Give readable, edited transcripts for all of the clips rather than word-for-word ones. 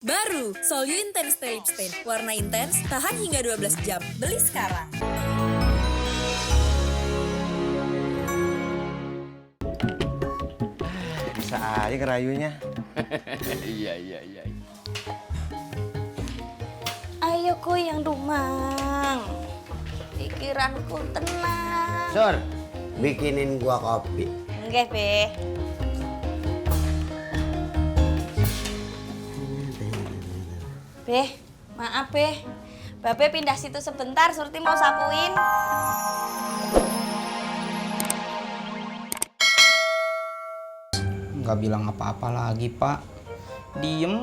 Baru, Solyu Intense Lip Stain. Warna intens, tahan hingga 12 jam. Beli sekarang. Bisa aja ngerayunya. Iya. Ayo kuy yang dumang. Pikiranku tenang. Sur, bikinin gua kopi. Enggak, Be. Be, maaf, Be. Babe pindah situ sebentar, Surti mau sapuin. Nggak bilang apa-apa lagi, Pak. Diem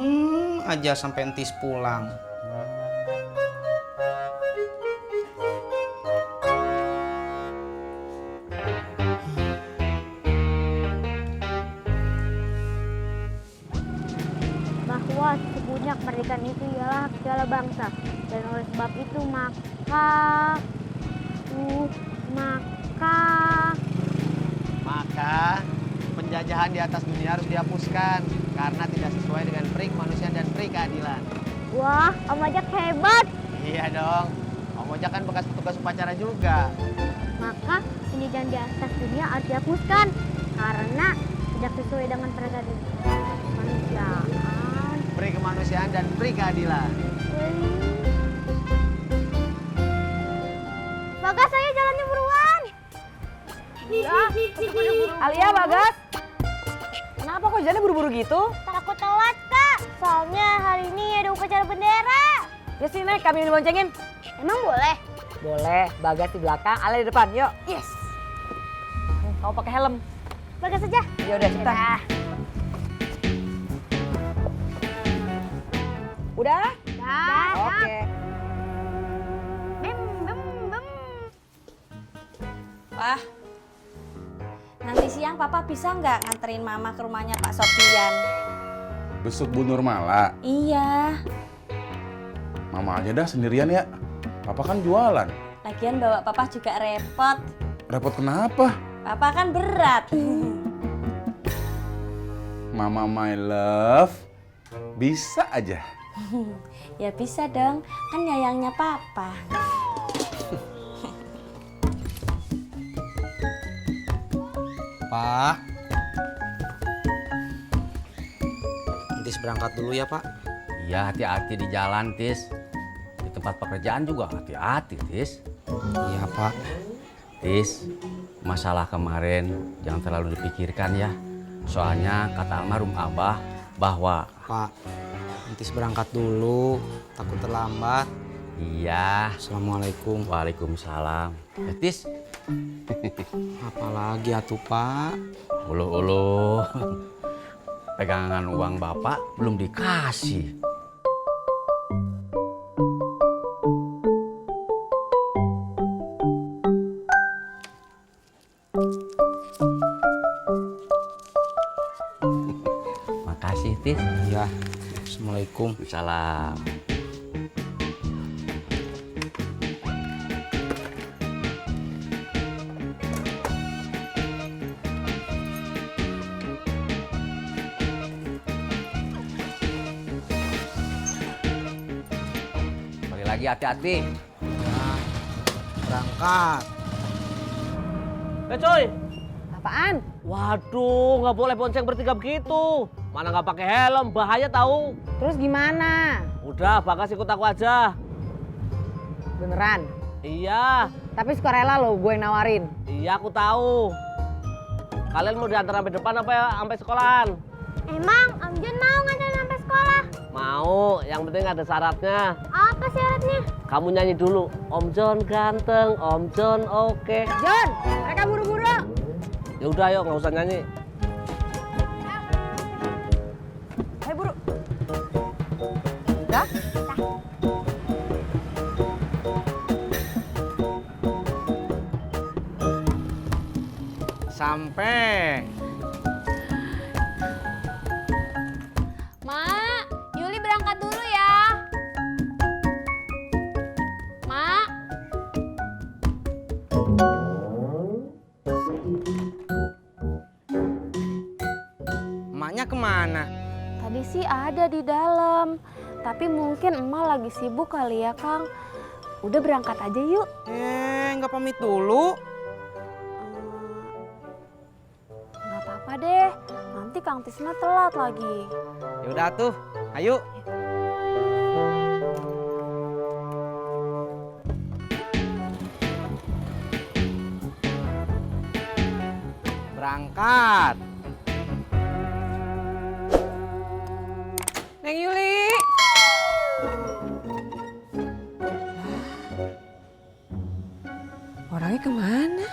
aja sampai entis pulang. Bahwa sesungguhnya kemerdekaan itu ialah hak segala bangsa, dan oleh sebab itu maka Maka penjajahan di atas dunia harus dihapuskan karena tidak sesuai dengan peri kemanusiaan dan peri keadilan. wah, Om Ojak hebat. Iya dong. Om Ojak kan bekas petugas upacara juga. Maka penjajahan di atas dunia harus dihapuskan karena tidak sesuai dengan peraturan kemanusiaan. Peri kemanusiaan dan peri keadilan. Bagas, saya jalannya buruan. Alia, Bagas. Kenapa kok jalannya buru-buru gitu? Takut telat, Kak. Soalnya hari ini ada upacara bendera. Ya sini, kami yang diboncengin. Emang boleh? Boleh, Bagas di belakang, Alia di depan. Yuk. Yes. Kamu pakai helm. Bagas saja. Ya udah, kita. Udah? Dah. Oke. Bem, bem, bem. Wah, nanti siang Papa bisa nggak nganterin Mama ke rumahnya Pak Sofian? Besok Bu Nurmala. Iya, Mama aja dah sendirian ya. Papa kan jualan. lagian bawa Papa juga repot. Repot kenapa? Papa kan berat. Mama my love. Bisa aja. Ya bisa dong, kan yayangnya Papa. Pak. Entis berangkat dulu ya, Pak. Iya, hati-hati di jalan, Tis. Di tempat pekerjaan juga hati-hati, Tis. Iya, Pak. Tis, masalah kemarin jangan terlalu dipikirkan ya. Soalnya kata almarhum Abah bahwa Pak, entis berangkat dulu. Takut terlambat. iya. Assalamualaikum. Waalaikumsalam. Ya, Tis. Apalagi atuh, Pak? Uluh. Pegangan uang Bapak belum dikasih. Makasih, Tis. Iya. Assalamualaikum. Salam. Balik lagi hati-hati. Nah, berangkat. Coy, Apaan? waduh, nggak boleh bonceng bertiga begitu. Mana nggak pakai helm, bahaya tahu. Terus gimana? Udah, Bagas ikut aku aja. Beneran? Iya, Tapi sukarela loh gue yang nawarin. iya aku tahu. Kalian mau diantar sampai depan apa ya, sampai sekolahan? Emang Om Jun mau nganterin sampai sekolah? Mau, yang penting ada syaratnya. Apa syaratnya? Kamu nyanyi dulu. Om John ganteng, Om John oke. John, mereka buru-buru. Ya udah, yuk nggak usah nyanyi. Ayo buru. Udah? Sampai. Mak, Yuli berangkat dulu ya. Mak. Emaknya kemana? Tadi Tadi sih ada di dalam, tapi mungkin emak lagi sibuk kali ya Kang. Udah berangkat aja yuk. Nggak pamit dulu. Nggak apa-apa deh, nanti Kang Tisna telat lagi. Yaudah tuh, ayo. Berangkat. Neng Yuli. Orangnya kemana?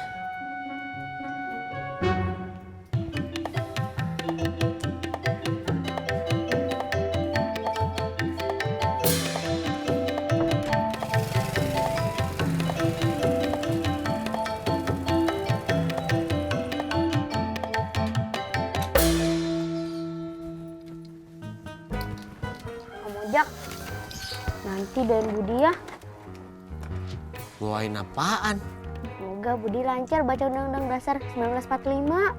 Om Ojak, nanti doain Budi ya. Doain apaan? Semoga Budi lancar baca Undang-Undang Dasar 1945.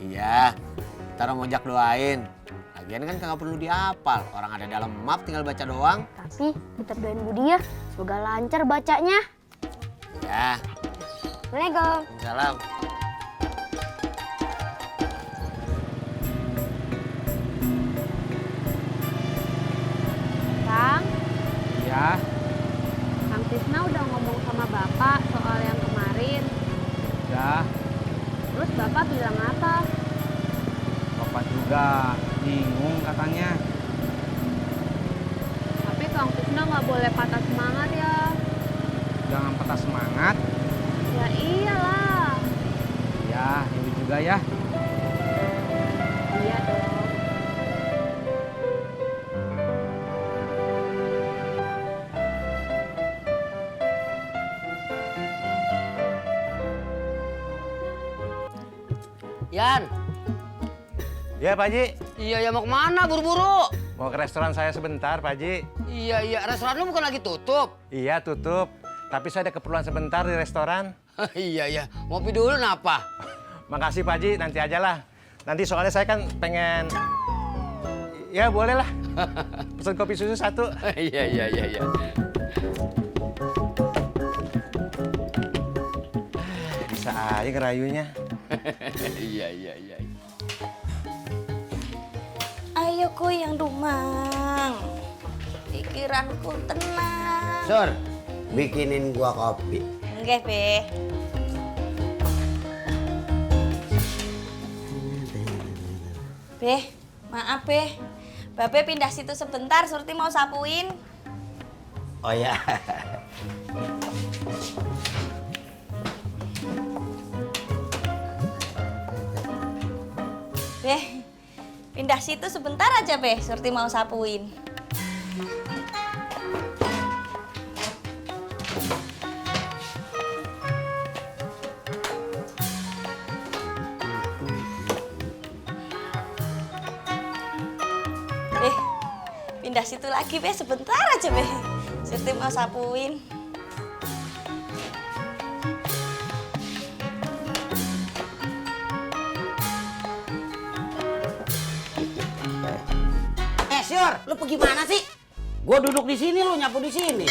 Iya, ntar Om Ojak doain. Lagian kan kagak perlu dihafal, orang ada dalam map tinggal baca doang. Tapi tetap doain Budi ya, semoga lancar bacanya. Ya, Assalamualaikum. salam. Kang, Ya, Kang Tisna udah ngomong sama Bapak soal yang kemarin. udah. Terus Bapak bilang apa? Bapak juga bingung katanya. Tapi Kang Tisna nggak boleh patah semangat ya. Jangan patah semangat. Ya iyalah. Ya, ini juga ya. Iya dong. Yan, Ya Pak Haji, iya ya mau kemana buru-buru? mau ke restoran saya sebentar Pak Haji. Iya, restoran lu bukan lagi tutup? Iya tutup, tapi saya ada keperluan sebentar di restoran. Iya, ngopi dulu napa? Makasih Pak Haji, nanti aja lah. Nanti soalnya saya kan pengen, ya boleh lah, pesen kopi susu 1. Iya. Bisa aja ngerayunya. Iya. Ayo yang rumang. Pikiranku tenang. Sur, bikinin gua kopi. Enggak, Be. Be, maaf, Be. Babe pindah situ sebentar, Surti mau sapuin. Oh ya. Be, pindah situ sebentar aja, Be. Surti mau sapuin. Be, pindah situ lagi, Be. Sebentar aja, Be. Surti mau sapuin. Sur, lu pergi mana sih? Gua duduk di sini, lu nyapu di sini.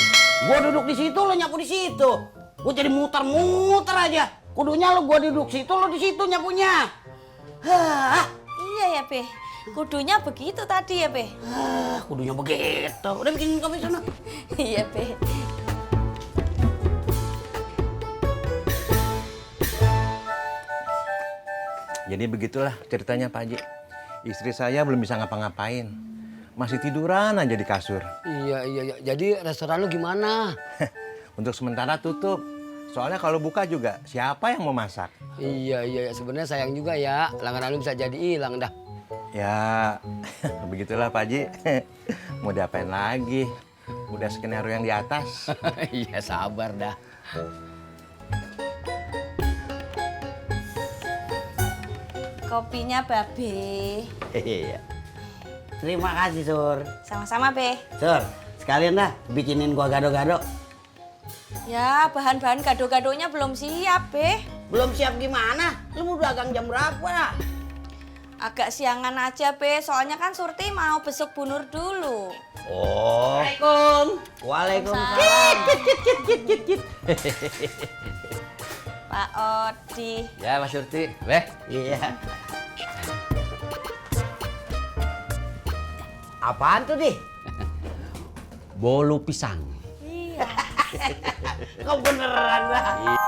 Gua duduk di situ, lu nyapu di situ. Gua jadi muter-muter aja. Kudunya lu gua duduk situ, lu di situ nyapunya. Hah? Iya ya, Be. Kudunya begitu tadi ya, Be. Kudunya begitu. Udah bikin kopi sana. Iya, Be. Jadi begitulah ceritanya Pak Haji. Istri saya belum bisa ngapa-ngapain. Masih tiduran aja di kasur. Iya. Jadi restoran lu gimana? Untuk sementara tutup. Soalnya kalau buka juga siapa yang mau masak? Iya. Sebenarnya sayang juga ya. Langganan lu bisa jadi hilang dah. Ya, begitulah Pak Haji. Mau diapain lagi? Udah skenario yang di atas. Iya, sabar dah. Kopinya Babe. Iya. Terima kasih, Sur. Sama-sama, Be. Sur, sekalian dah bikinin gua gado-gado. Ya, bahan-bahan gado-gadonya belum siap, Be. Belum siap gimana? Lu mau dagang jam berapa? Agak siangan aja, Be. Soalnya kan Surti mau besuk Bu Nur dulu. Oh. Assalamualaikum. Waalaikumsalam. Pak Odi. Ya Mas Surti. Weh. Iya. Apaan tuh, Di? Bolu pisang. Iya. Kok beneran dah?